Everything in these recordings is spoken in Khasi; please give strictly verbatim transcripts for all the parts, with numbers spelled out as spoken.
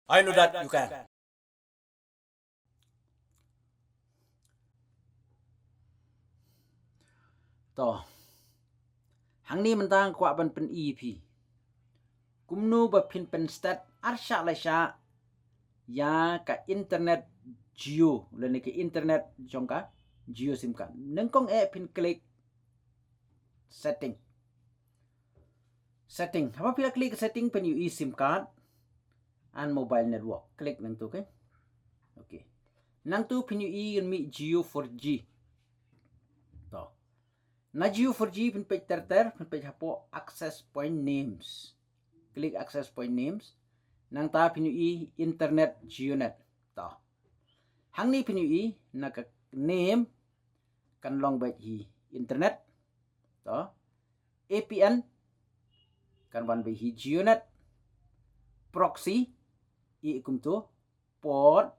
I know that you can. To. Hangne mynta nga kwah ban pyni ïa phi kumno ba phin pynset arshah lashah ïa ka internet Jio lane ka internet jong ka Jio sim card. Nyngkong eh phin click setting. Setting. Haba phi la click setting phin ïohi sim card and mobile network. Click nangtu, okay. Okay. Nangtu phin ïohi ngan mih Jio four G. To. Na Jio four G phin peit ter ter, phin peit hapoh access point names. Click access point names. Nangta phin ïohi internet Jionet. To. Hangne phin ïohi na ka name kan long beit hi internet. To. A P N kan wan beit hi Jionet. Proxy ïohi kumtu. Port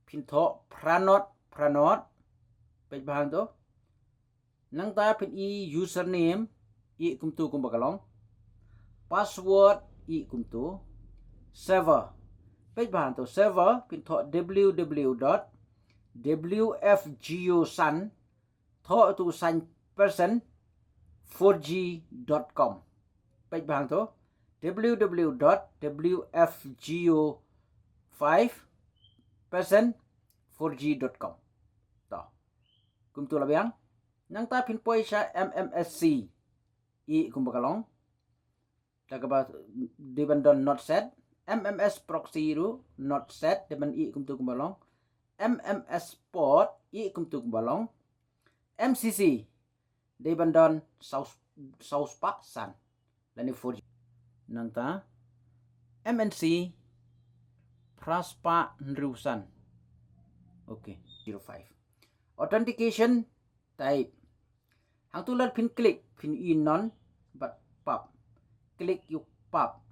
phin thoh phra not phra not. Peit bha hangto. Nangta phin ïohi username ïohi kumtu kumba ka long. Password ïohi kumtu. Server. Peit bha hangto server phin thoh W W W dot W F G O san thoh tu san percent four G dot com. Peit bha hangto W W W dot W F G O five percent four G dot com. To. Kumtu la biang. Nangta phin poi sha M M S C. Ïohi kumba ka long. Da kaba dei ban don not set. M M S proxy ruh not set, dei ban ïohi kumtu kumba long. M M S port ïohi kumtu kumba long. M C C dei ban don saw, saw spah san lane four G. Nangta M N C phra spah hynriew san. Okay, zero five. Authentication type. Hangtu lada phin click phin ïohi none bad pap. Click ïa u pap.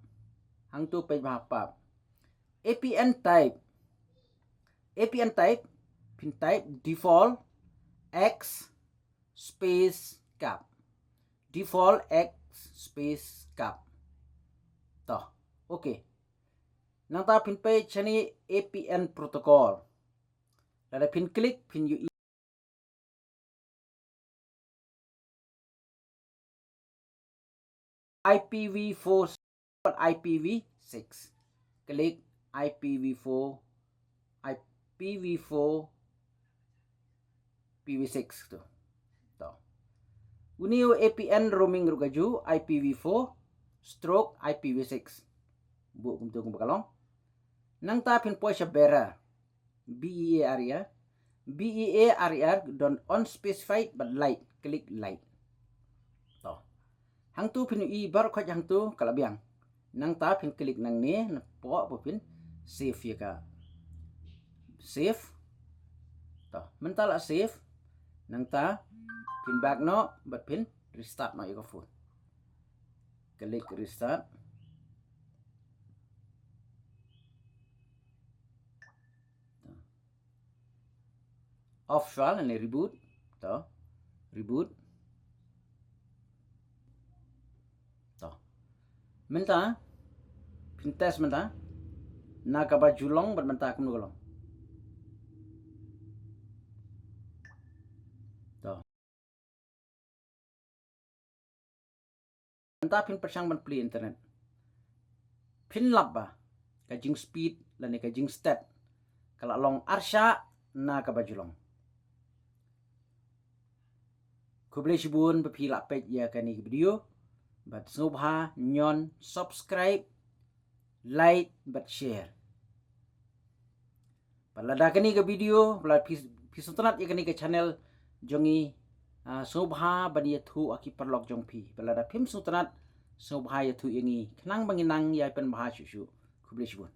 Hangtu peit bha pap. A P N type. A P N type phin type default X space cap. Default X space cap. To. Okay. Nangta phin peit shane A P N protocol. Lada phin click phin ïohi I P v four, I P v six. Click I P v four, I P v four, P v six tu. To. Une u A P N roaming ruh kajuh, I P v four stroke I P v six. Buh kumtu kumba ka long. Nangta phin poi sha bearer. B E A R E R. B E A R E R don unspecified bad light. Click light. To. Hangtu phin ïohi baroh khoit hangtu ka la biang. Nangta phin click nangne napoh ba phin save ïa ka. Save. To, mynta la save. Nangta phin back noh bad phin restart noh ïa ka phone. Click restart. Off shuwa lane reboot. To. Reboot. To. Mynta phin test mynta na kaba ju long bad mynta kumno ka long. To. Mynta phin pyrshang ban plie internet. Phin lap ba ka jingspeed lane ka jingsted ka la long arshah na kaba ju long. Khublei shibun ba phi la peit ïa kane ka video. Bad sngewbha ñion subscribe, like bad share. Bad lada kane ka video, lada phi, phi sngewtynnat ïa kane ka channel jong ngi, ah, sngewbha ban ïathuh ha ki paralok jong phi. Bad lada phim sngewtynnat, sngewbha ïathuh ïa ngi khnang ba ngin nang ïai pynbha shuh shuh. Khublei shibun.